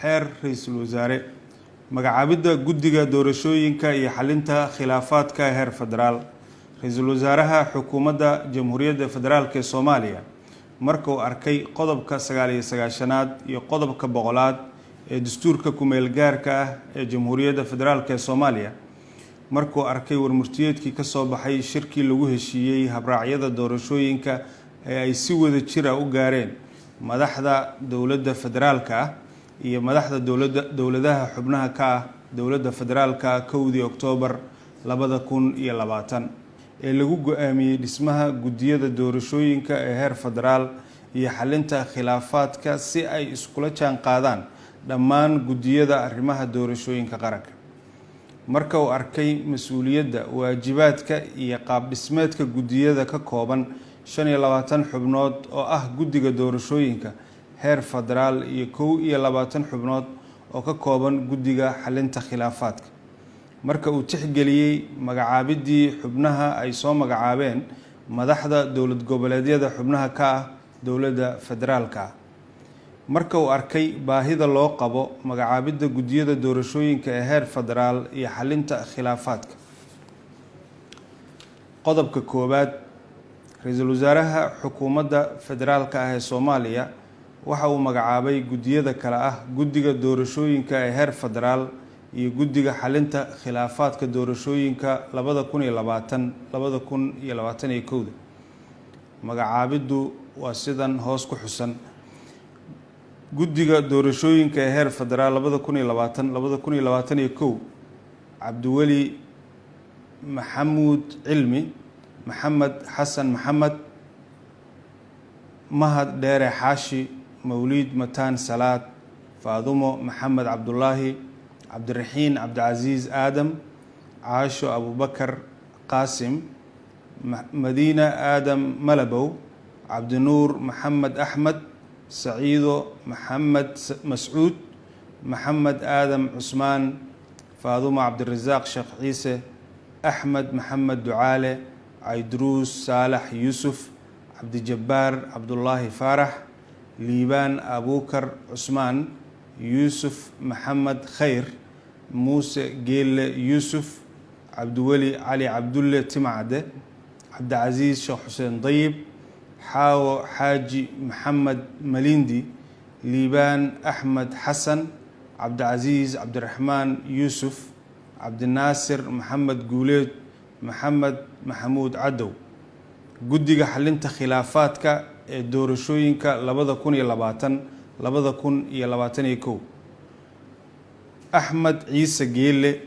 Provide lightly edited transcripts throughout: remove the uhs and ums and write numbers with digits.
Xeer ra-iisul wasaare, magacaabidda guddiga doorashooyinka iyo xalinta khilaafaadka heer federaal. Ra-iisul wasaaraha Xukuumadda Jamhuuriyadda Federaalk ee Soomaaliya markuu arkay qodobka 99aad iyo qodobka 100aad ee dastuurka kumeel gaarka ah ee Jamhuuriyadda Federaalk ee Soomaaliya, markuu arkay warmurtiyeedkii ka soo baxay shirkii lagu heshiiyey habraacyada doorashooyinka ee ay si wada jira u gaareen madaxda dowladda federaalka ah iyo madaxda dowladda dowladaha xubnaha ka ah dowladda federaalka 1dii Oktoobar 2020 ee lagu go-aamiyey dhismaha guddiyada doorashooyinka ee heer federaal iyo xalinta khilaafaadka si ay iskula jaan qaadaan dhammaan guddiyada arrimaha doorashooyinka qaranka, marka uu arkay mas-uuliyadda, waajibaadka iyo qaab dhismeedka guddiyada ka kooban 25 xubnood oo ah guddiga doorashooyinka heer federaal iyo 21 xubnood oo ka kooban guddiga xalinta khilaafaadka, marka uu tixgeliyey magacaabidii xubnaha ay soo magacaabeen madaxda dowlad goboleedyada xubnaha ka ah dowladda federaalka ah, marka uu arkay baahida loo qabo magacaabidda guddiyada doorashooyinka ee heer federaal iyo xalinta khilaafaadka. Qodobka koowaad: ra-iisul wasaaraha Xukuumadda Federaalka ah ee Soomaaliya waxa uu magacaabay guddiyada kale ah guddiga doorashooyinka ee heer federaal iyo guddiga xalinta khilaafaadka doorashooyinka 2020, 2021. Magacaabiddu waa sidan hoos ku xusan. Guddiga doorashooyinka ee heer federaal 2020, 2021: Cabdiweli Maxamuud Cilmi, Maxamed Xasan Maxamed, Mahad Dheere Xaashi, Mawliid Mataan Salaad, Faadumo Maxamed Cabdulaahi, Cabdiraxiin Cabdicasiis Aadam, Caasho Abubakar Qaasim, Madiina Aadam Malabow, Cabdinuur Maxamed Axmed, Saciido Maxamed Mascuud, Maxamed Aadam Cusmaan, Faadumo Cabdirasaaq Sheekh Ciise, Axmed Maxamed Ducaale, Cayduruus Saalax Yuusuf, Cabdijabbaar Cabdulaahi Faarax, Liibaan Abuukar Cusmaan, Yuusuf Maxamed Khayr, Muuse Geelle Yuusuf, Cabdiweli Cali Cabdulle Timacde, Cabdicasiis Sheekh Xuseen Dayib, Xaawo Xaaji Maxamed Malindi, Liibaan Axmed Xasan, Cabdicasiis Cabdiraxmaan Yuusuf, Cabdinaasir Maxamed Guuleed, Maxamed Maxamuud Cadow. Guddiga xalinta khilaafaadka ee doorashooyinka 2020, 2021: Axmed Ciise Geele,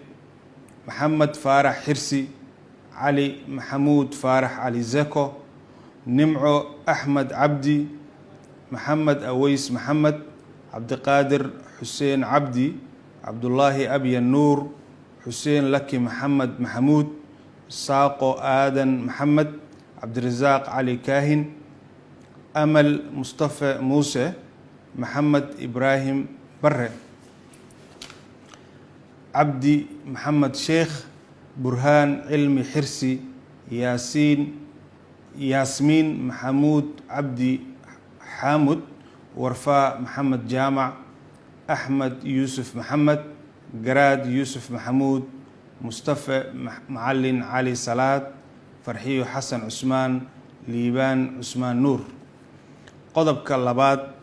Maxamed Faarax Xirsi, Cali Maxamuud Faarax Cali Zeko, Nimco Axmed Cabdi, Maxamed Aweys Maxamed, Cabdiqaadir Xuseen Cabdi, Cabdulaahi Abyan Nuur, Xuseen Laki Maxamed Maxamuud, Saaqo Aadan Maxamed, Cabdirasaaq Cali Kaahin, Amal Mustafe Muuse, Maxamed Ibraahim Bare, Cabdi Maxamed Sheekh, Burhaan Cilmi Xirsi, Yaasiin Yaasmiin Maxamuud Cabdi Xaamud, Warfaa Maxamed Jaamac, Axmed Yuusuf Maxamed, Garaad Yuusuf Maxamuud, Mustafe Macalin Cali Salaad, Farxiyo Xasan Cusmaan, Liibaan Cusmaan Nuur. Qodobka labaad: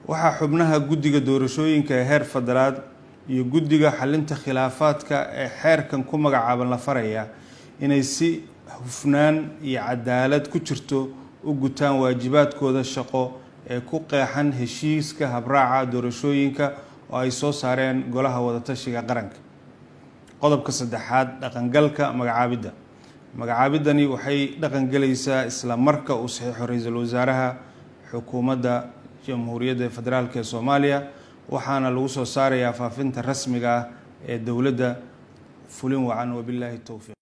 waxaa xubnaha guddiga doorashooyinka ee heer federaal iyo guddiga xalinta khilaafaadka ee xeerkan ku magacaaban la farayaa inay si hufnaan iyo cadaalad ku jirto u gutaan waajibaadkooda shaqo ee ku qeexan heshiiska habraaca doorashooyinka oo ay soo saareen Golaha Wadatashiga Qaranka. Qodobka saddexaad: dhaqangalka magacaabidda. Magacaabidani waxay dhaqangelaysaa isla marka uu saxiixo ra-iisul wasaaraha Xukuumadda Jamhuuriyadda Federaalk ee Soomaaliya, waxaana lagu soo saarayaa faafinta rasmiga ah ee dowladda. Fulin wacan, wabilaahi towfiiq.